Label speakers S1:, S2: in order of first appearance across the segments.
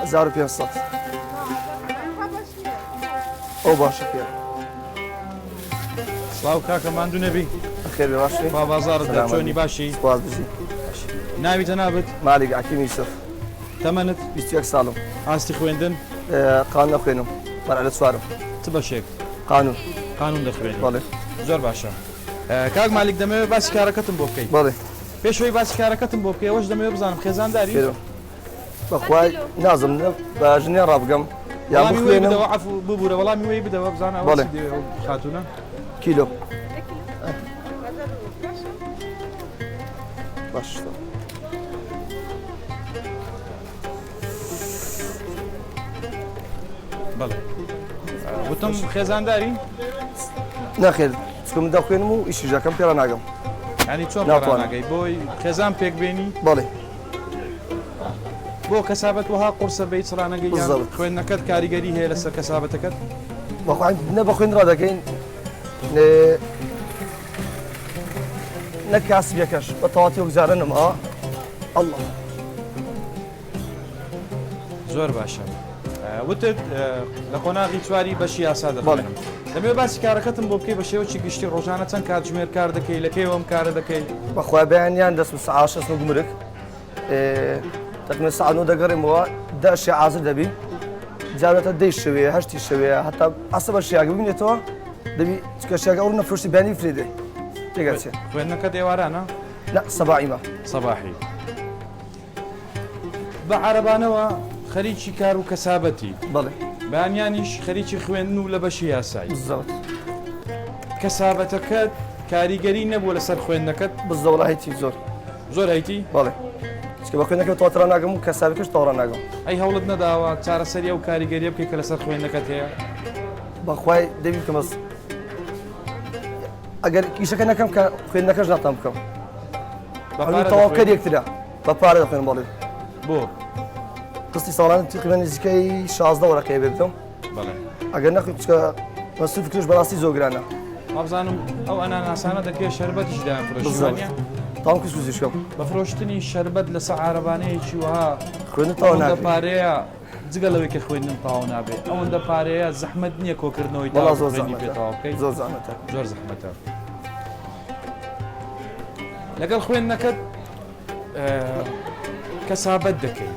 S1: 1500. ئەو باشە پێ.
S2: سڵاو کاکە ماندوو نەبی.
S1: بەخێر بێ باشی.
S2: خوا بازاڕت بێ چۆنی باشی؟
S1: سپاس بژی.
S2: ناوی جەنابت؟
S1: مالیک عەکیم یوسف.
S2: تەمەنت؟
S1: 21 ساڵم.
S2: ئاستی خوێندن؟
S1: قانون ئەخوێنم مەرحەلە چوارم.
S2: چ بەشێک؟
S1: قانون.
S2: قانون دەخوێنی؟
S1: بەڵێ.
S2: زۆر باشە. کاک مالیک دەمەوێت باسی کارەکەتم بۆ بکەی.
S1: بەڵێ.
S2: پێش ئەوەی باسی کارەکەتم بۆ بکەی ئەوەش دەمەوێت بزانم خێزانداری؟
S1: فێرم. بەخوا نازم نە بە ژنێ ڕابگەم یا
S2: وەڵامی وەی
S1: بخوێنم.
S2: بدەوە عەفو ببورە وەڵامی وەی بدەوە بزانە ئەوە
S1: بەڵێ.
S2: چی دەوێ ئەو خاتوونە.
S1: کیلۆ. باش.
S2: بەڵێ. وتم خێزانداری؟
S1: نەخێر چونکە من دەخوێنم و ئیشیش دەکەم پێ ڕاناگەم.
S2: یانی چۆن پێ
S1: ناتوانم.
S2: ڕاناگەی؟ بۆی خێزان پێک بێنی؟
S1: بەڵێ.
S2: بۆ کەسابەت وەها قورسە بە هیچ ڕانەگەی یان
S1: بالضبط.
S2: خوێندنەکەت کاریگەری هەیە لەسەر کەسابەتەکەت؟
S1: بەخوا نە بە خوێند ڕادەگەین نە کاسبیەکەش بە تەواتی وەک جارە نەماوە ئەڵڵا.
S2: زۆر باشە وتت لە قۆناغی چواری بەشی یاسا دەخوێنم دەمەوێت باسی کارەکەتم بۆ بکەی بە شێوەکی گشتی ڕۆژانە چەند کاتژمێر کار دەکەی لە کەیەوە ئەم کارە دەکەی؟
S1: بەخوا بەیانیان دەست سەعات شەش و گومرک تەقریبا سەعات نۆ دەگەڕێمەوە دە شێ ئازر دەبی جارەتە دەی شەوێ هەشتی شەوێ هەتا ئەسە بە شیاگە ببینێتەوە دەبی چکە شیاگە ئەو نەفرۆشتی بەیانی فرێ دێ تێگەچێ
S2: خوێندنەکەت ئێوارانە؟
S1: لا سەباحیمە
S2: سەباحی بە عەرەبانەوە خەریکی کار و کەسابەتی.
S1: بەڵێ.
S2: بەیانیانیش خەریکی خوێندن و لە بەشی یاسایی.
S1: بالضبط.
S2: کەسابەتەکەت کاریگەری نەبووە لەسەر خوێندنەکەت؟
S1: بالضبط وەڵا هیچی زۆر.
S2: زۆر هەیتی؟
S1: بەڵێ. چونکە بە خوێندنەکەم تەواو ڕاناگەم و کەسابەکەش تەواو ڕاناگەم.
S2: ئەی هەوڵت نەداوە چارەسەری ئەو کاریگەریە بکەی کە لەسەر خوێندنەکەت هەیە؟
S1: بەخوای دەبی بکەم بەس ئەگەر ئیشەکە نەکەم کە خوێندنەکەش ناتوانم بکەم.
S2: بە پارە
S1: تەواوکەر
S2: دەخوێنی؟
S1: یەکترە. بە پارە دەخوێنم بەڵێ.
S2: بۆ؟
S1: قستی ساڵانە تقریبا نزیکەی 16 وەرەقەیە بێ بدەم.
S2: بەڵێ.
S1: ئەگەر نەخوێن چکە مەسروف کردش بەڕاستی زۆر گرانە.
S2: وابزانم ئەو ئەناناسانە دەکرێت شەربەتیش دایان فرۆشی
S1: بالضبط.
S2: وانیە؟
S1: تاوم کوس کوزیش کەم.
S2: بە فرۆشتنی شەربەت لەسەر عارەبانەیەکی وەها
S1: خوێندن تەواو
S2: ئەوەندە
S1: ناکرێت.
S2: پارەیە جگە لەوەی کە خوێندن تەواو نابێت ئەوەندە پارەیە زەحمەت نییە کۆکردنەوەی
S1: وەڵا
S2: تاوەکو
S1: زۆر
S2: خوێندنی پێ
S1: زەحمەتە.
S2: تەواو بکەیت؟
S1: زۆر زەحمەتە.
S2: زۆر زەحمەتە. لەگەڵ خوێندنەکەت کەسابەت دەکەی.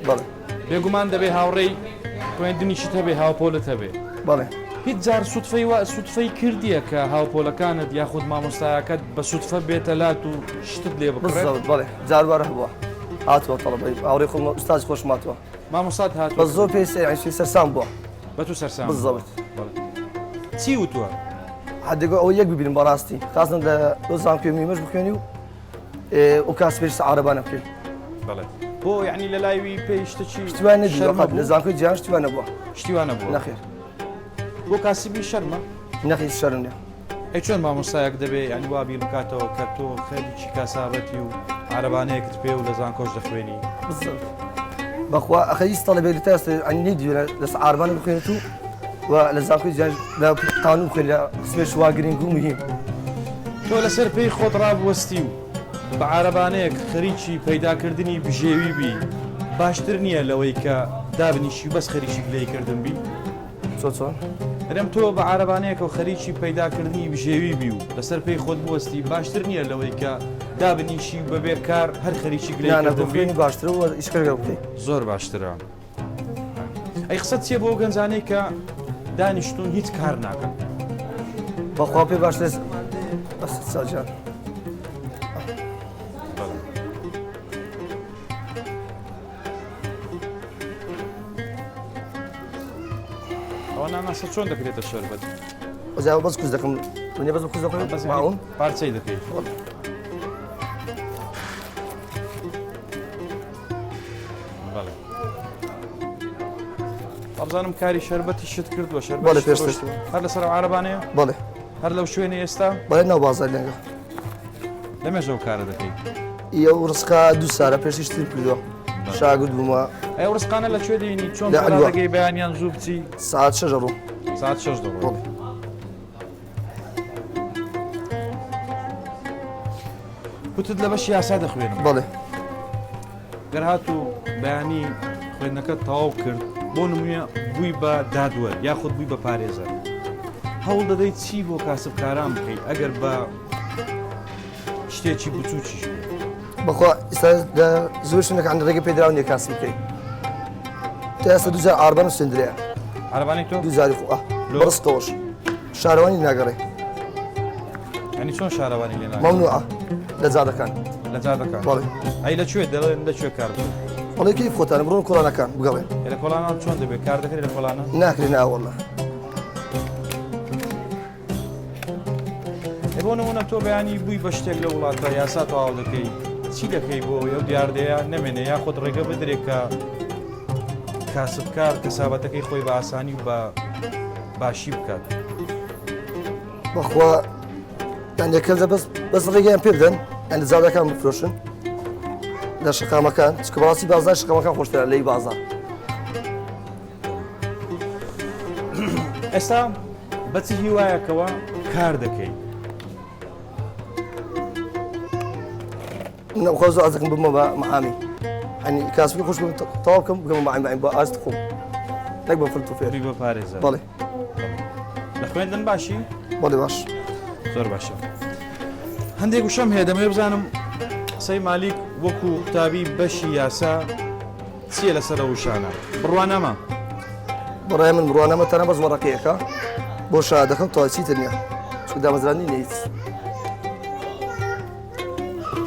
S1: بەڵێ.
S2: بێگومان دەبێ هاوڕێی خوێندنیشت هەبێ هاوپۆلت هەبێ.
S1: بەڵێ.
S2: هیچ جار سوتفەی وا سوتفەی کردیە کە هاوپۆلەکانت یاخود مامۆستایەکەت بە سوتفە بێتە لات و شتت لێ بکڕێت؟
S1: بالضبط بەڵێ جار وارە هەبووە هاتووە تەڵەبەی هاوڕێی خۆم ئوستازی خۆشم هاتووە.
S2: مامۆستات هاتووە؟
S1: بەس زۆر پێی سەیر یانی سەرسام بووە.
S2: بە تو سەرسام بووە؟
S1: بالضبط.
S2: بەڵێ. چی وتووە؟
S1: حدێکۆ ئەوە یەک ببینم بەڕاستی خاستم لە لۆ زانکۆی میمەش بخوێنی و و کاسبێش عارەبانە بکەی.
S2: بەڵێ. بۆ یعنی لە لایوی پێی شتەکی
S1: شتی وا نەدیوە
S2: شەرمە
S1: قەت لە
S2: بوو؟
S1: زانکۆی جیهان شتی وا نەبووە.
S2: شتی وا نەبووە؟
S1: نەخێر.
S2: بۆ کاسبی شەرمە؟
S1: نەخێر شەرم نییە.
S2: ئەی چۆن مامۆستایەک دەبێ یعنی وا بیر بکاتەوە کە تۆ خەریکی کاسابەتی و عارەبانەیەکت پێ و لە زانکۆش دەخوێنی؟
S1: بالضبط. بەخوا ئەخە هیچ تەڵەبێک لە تا ئێستا یعنی نەیدیوە لە عارەبانە بخوێنێت و و لە زانکۆی جیهان لە قانون بخوێنێت لە قسمێک وا گرنگ و مهم.
S2: تۆ لەسەر پێی خۆت ڕابوەستی و بە عارەبانەیەک خەریکی پەیداکردنی بژێوی بی باشتر نییە لەوەی کە دابنیشی و بەس خەریکی گلەیی کردن بی؟
S1: چۆن چۆن؟
S2: ئەرێم تۆ بە عارەبانەیەکەوە خەریکی پەیداکردنی بژێوی بی و لەسەر پێی خۆت بوەستی باشتر نییە لەوەی کە دابنیشی و بەبێ کار هەر خەریکی گلەیی
S1: نا نا
S2: کردن بی؟
S1: بخوێنی باشترە و ئیشکە لەگەڵ بکەی.
S2: زۆر باشترە. ئەی قسەت چیە بۆ ئەو گەنجانەی کە دانیشتوون هیچ کار ناکەن؟
S1: بەخوا پێ باشترە بەس ساجان.
S2: ئەوە ناناسە چۆن دەکرێتە شەربەت؟
S1: ئەجا بەس کوز دەکەم منێ بەس کوز دەکەم
S2: بەس
S1: ماون
S2: پارچەی دەکەیت. بەڵێ. وابزانم کاری شەربەتی شت کردووە شەربەت
S1: بەڵێ، پێشتر.
S2: هەر لەسەر ئەو عارەبانەیە؟
S1: بەڵێ.
S2: هەر لەو شوێنەی ئێستا؟
S1: بەڵێ ناو بازار لەنگە.
S2: لەمێژە ئەو کارە دەکەی؟
S1: ئی ئەو ڕسقە دوو سالە پێشتر شتیم کردووە. شاگرد بوومە.
S2: ئەی ئەو ڕسقانە لە کوێ دێنی؟ چۆن
S1: لە
S2: پێ
S1: عەلوە.
S2: ڕادەگەی بەیانیان زوو بچی؟
S1: سەعات شەش دەڕۆم.
S2: سەعات شەش دەڕۆی.
S1: بەڵێ.
S2: وتت لە بەشی یاسا دەخوێنم.
S1: بەڵێ.
S2: گەر هاتوو بەیانی. خوێندنەکەت تەواو کرد بۆ نمونە بووی بە دادوەر یاخود بووی بە پارێزەر هەوڵ دەدەیت چی بۆ کاسبکاران بکەیت ئەگەر بە شتێکی بچووکیش بێت؟
S1: بەخوا ئێستا لە زۆر شوێنەکان ڕێگە پێدراو نییە کاسب بکەیت تا ئێستا دووجار عاربان و سندرەیە
S2: عربانی تۆ
S1: دووجاری خۆ بەڕستەوەش شارەوانی ناگەڕێ
S2: ینی چۆن شارەوانی لێ
S1: مەمنوعە لە جادەکان
S2: لە جادەکان بەڵێ ئەی لە کوێ دەڵێن لە کوێ کار بکەن
S1: بەڵێ کەیف خۆتان بڕۆن کۆڵانەکان بگەڕێن
S2: لە کۆڵانان چۆن دەبێت کار دەکرێت لە کۆڵانە
S1: ناکرێ ناوەڵە
S2: بۆ نمونە تۆ بەیانی بووی بە شتێک لە وڵاتە یاسا تەواو دەکەی چی دەکەی بۆ ئەو دیاردەیە نەمێنێ یاخود ڕێگە بدرێت کە کاسبکار کەسابەتەکەی خۆی بە ئاسانی و بە باشی بکات.
S1: بەخوا یان یەکەم بەس بەس ڕێگەیان پێ بدەن یان لە جادەکان بفرۆشن لە شەقامەکان چکە بەڕاستی بازار شەقامەکان خۆشترە لەی بازار.
S2: ئێستا بە چ هیوایەکەوە کار دەکەی؟
S1: خۆ زۆر ئازەکەم ببمە بە محامی هەنی کاسبی خۆش تەواو بکەم بگەمە محامی بە ئاست خۆم نەک بە فلت و فێر
S2: بە پارێزە
S1: بەڵێ
S2: لە خوێندن باشی
S1: بەڵێ باش
S2: زۆر باشە هەندێک وشەم هەیە دەمەوێت بزانم قسەی مالیک وەکو قوتابی بەشی یاسا چییە لەسەر ئەو وشانە بڕوانامە
S1: بەڕای من بڕوانامە تەنها بەس وەڕەقەیەکە بۆ شادەکەم تەواو چیتر نییە چونکە دامەزراندنی نییە هیچ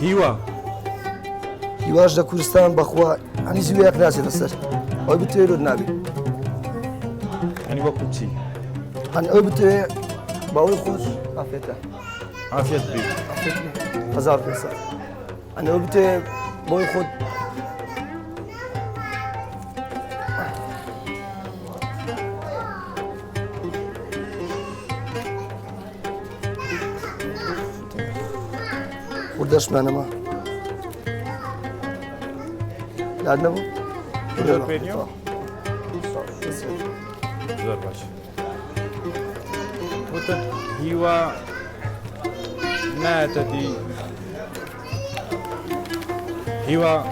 S2: هیوا
S1: هیواش لە کوردستان بەخوا هەنی زویەک ناچێتە سەر ئەوەی بتوێ لۆت نابێ
S2: هەنی وەکو چی
S1: هەنی ئەوەی بتوێ باوەی خۆش ئافێتە
S2: ئافێت بی
S1: 1500 هەنی ئەوەی بتوێ بۆی خۆت وردەشمانەمە یاد نەبوو
S2: زۆر باش وتت هیوا نایەتە دی هیوا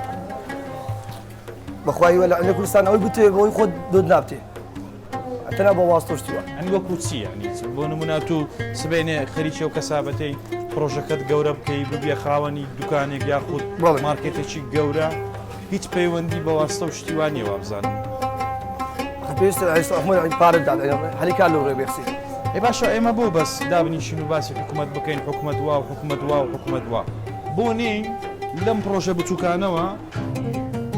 S1: بەخوا هیوا لە کوردستان ئەوەی بتوێ بۆی خۆت دۆت نابتێ تەنها بۆ واستە و شتی وا.
S2: یانی وەکو چی یانی بۆ نمونە تو سبەینێ خەریکی ئەو کەسابەتەی پڕۆژەکەت گەورە بکەی ببیە خاوەنی دوکانێک یاخود
S1: بەڵێ.
S2: مارکێتێکی گەورە هیچ پەیوەندی بە واستە و شتی وا نییە وابزانم.
S1: ئەخە پێویستە ئێستا حکومەت یانی پارە بدات یانی هەلی کار لەو ڕێ بێخسی.
S2: ئەی باشە ئێمە بۆ بەس دابنیشین و باسی حکومەت بکەین حکومەت وا و حکومەت وا و حکومەت وا بۆ نێین لەم پڕۆژە بچوکانەوە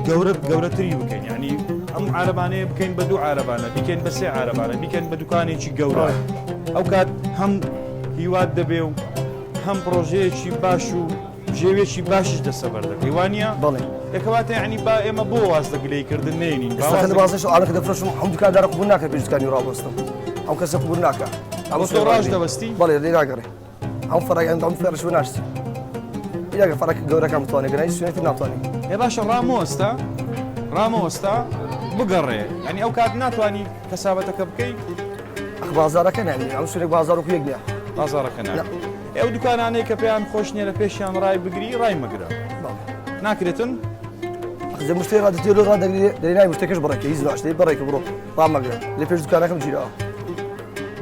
S2: گەورە گەورەتری بکەین یعنی ئەم عربانەیە بکەین بە دوو عربانە بیکەین بە سێ عربانە بیکەین بە دوکانێکی گەورە ئەو کات هەم هیوات دەبێ و هەم پرۆژەیەکی باش و ژێوێکی باشیش دەسەبەر دەکەی وانە
S1: بەڵێ
S2: یەکەواتە یعنی با ئێمە بۆ واز لە گلەیکردن نێنین
S1: ئێستا لە بازش ئالەکە دەفرۆشم هەم دوکاندارە قبول ناکە پێش دوکانی ڕابەستم ئەو کەسە قبول ناکە
S2: ئەوە تۆ ڕاش دەبەستی
S1: بەڵێ لێ ناگەڕێ ئەم فەرەک ئەم فەرش بۆ ناشتی یاگە فەرەک گەورەکان بتوانێت گەنای سوێنێتی ناتوانێت
S2: ئێ باشە ڕامۆستە ڕامۆستە بگەڕێ ینی ئەو کات ناتوانانی کەسابەتەکە بکەی
S1: ئەخ بازارەکە نامێ ئەم سوێک بازار و یەک نییە
S2: بازارەکە نا ئەو دوکانانەی کە پێیان خۆش نییە لە پێشیان ڕای بگری ڕای مەگرە ناکرێتن
S1: ئەخ مشتێ ڕادێ لۆ ڕادەگری دەری مشتەکەش بڕێکە هیچ باشتری بڕێکە بڕۆ ڕامەگرە لە پێش دوکانەکەم گیراوە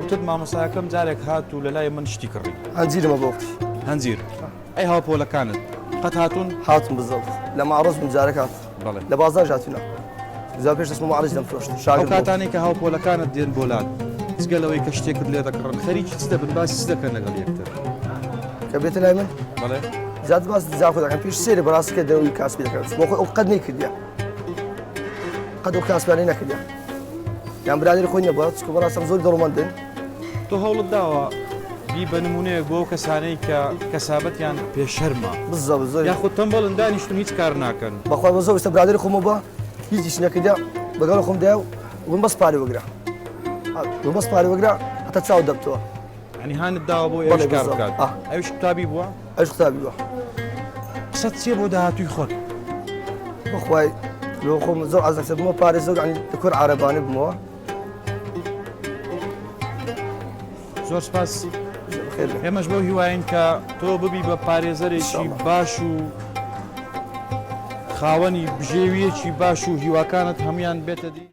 S2: وتت مامۆستاکەم جارێک هات و لەلای من شتی کڕی.
S1: هەنجیرمە بۆ وتی.
S2: هەنجیر. ئەی هاوپۆلەکانت قەت هاتوون؟
S1: هاتن بزەبت. لە مەعڕەز بووم جارێک هات.
S2: بەڵێ.
S1: لە بازاریش هاتوونە. جا پێش دەچمە مەعڕەز دەمفرۆشت. شاگرد
S2: ئەو کاتانەی کە هاوپۆلەکانت دێن بۆ لات، جگە لەوەی کە شتێکت لێ دەکڕن، خەریکی چ دەبن؟ باسی چ دەکەن لەگەڵ یەکتر؟
S1: کە بێتە لای من؟
S2: بەڵێ.
S1: زیاتر باسی زانکۆ دەکەن. پێش سەیرە بەڕاستی کە دەوری کاسبی دەکەن. بۆ خۆی ئەو قەت نەیکردیە. قەت ئەو کاسبانەی نەکردیە. یان برادەری خۆی نەبووە چونکە بەڕاستم زۆر دەوڵەمەندن.
S2: تۆ هەوڵت داوە بی بە نمونەیەک بۆ ئەو کەسانەی کە کەسابەتیان پێ شەرمە
S1: بالضبط زۆر
S2: یاخود تەمبەڵن دانیشتون هیچ کار ناکەن.
S1: بەخوا بە زۆر ئێستا برادەری خۆمە بە هیچ ئیش نەکردە بەگەڵ خۆم دایە و وم بەس پارە وەگرە وم بەس پارە وەگرە هەتا چاو دەبتەوە.
S2: یعنی هانت داوە بۆ ئەویش کار بکات ئەویش قوتابی بووە؟
S1: ئەویش قوتابی بووە.
S2: قسەت چییە بۆ داهاتووی خۆت؟
S1: بەخوای لۆ خۆم زۆر عەز دەکەم بمە پارێزەر یعنی لە کۆر عارەبانە بمەوە.
S2: زۆر سپاس. ئێمەش بەو هیواین کە تۆ ببی بە پارێزەرێکی باش و خاوەنی بژێویەکی باش و هیواکانت هەموویان بێتە دی.